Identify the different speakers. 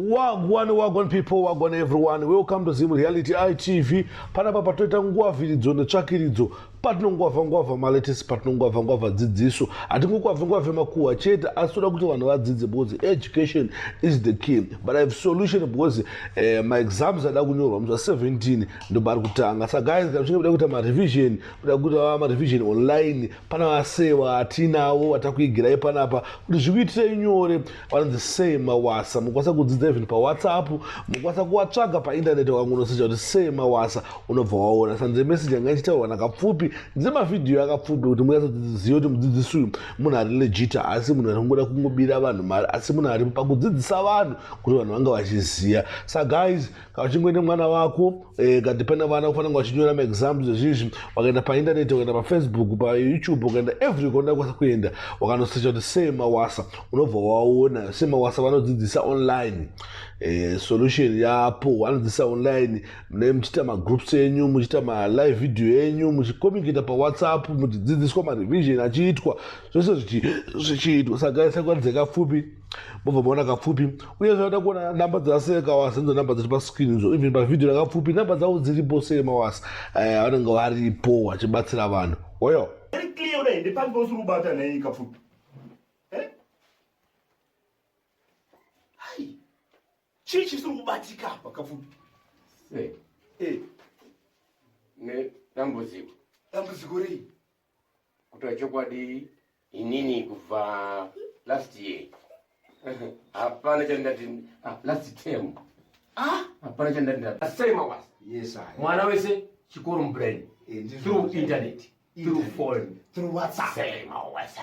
Speaker 1: Wagwan, wagwan people, wagwan everyone. Welcome to Zim Reality ITV. Panapa patoita ngwavhiridzo netsvakiridzo patinongwavha ngwavha malatest patinongwavha ngwavha dzidziso. Hatingongwavhi ngwavhe makuhwa chete asi toda kuti vanhu vadzidze because education is the key. But I have solution because eh, maexams ada kunyorwa musi wa 17 ndobari kutanga. Saka guys, kana muchinge muda kuita marevision, muda kuita marevision online pana vasewa atinavo vatakuigirai panapa kuti zvikuitirei nyore vanonzi sei mawasa mukwanisa kudzidza even pawhatsapp mukwanisa kuvatsvaga paindaneti wakangonosecha kuti sei mawasa unobva waona sanze message yanga ichitaurwa nakapfupi dzemavhidhiyo akapfupi kuti munyatsoziva kuti mudzidzisi uyu munhu ari legita asi munhu ari kungoda kungobira vanhu mari asi munhu aripo pakudzidzisa vanhu kuti vanhu vanga vachiziva sa guys Kana uchingoenda mwana wako eh, kati pane vana kufanira kunge vachinyora maexams zvezvizvi wakaenda paindaneti wakaenda pafacebook payoutube ukaenda every kwaunoda kwanisa kuenda wakanosecha kuti sei mawasa unobva waona sei mawasa vanodzidzisa online eh, solution yapo vanodzidzisa online mune muchiita magroups enyu muchiita malive video enyu muchicommunicata pawhatsapp muchidzidziswa marevision achiitwa zvese zvichiitwa saka isakuratidza kapfupi mobva maona kapfupi uye zvanoda kuona namba dzasekawasa ndidzo namba dziri pascreen idzo even pavhidhiyo rakapfupi namba dzavo dziripo semawasa eh, vanenge varipo vachibatsira vanhu oyo
Speaker 2: Very clear kudai ndepapi pausiri kubata nhai kapfupi eh? Hai chii chisiri kubatika apa kapfupi
Speaker 3: Sei?
Speaker 2: Eh,
Speaker 3: Nedambudziko.
Speaker 2: Dambudziko rei?
Speaker 3: Kutaura chokwadi inini kubva last year hapana chandati ah, last term
Speaker 2: ah
Speaker 3: hapana chandati ndasei mawasa
Speaker 2: yes I
Speaker 3: mwana wese chikoro mubrain
Speaker 2: Eh, ndizvo
Speaker 3: through
Speaker 2: zvacho.
Speaker 3: internet through
Speaker 2: Internet.
Speaker 3: phone
Speaker 2: through WhatsApp
Speaker 3: sei mawasa.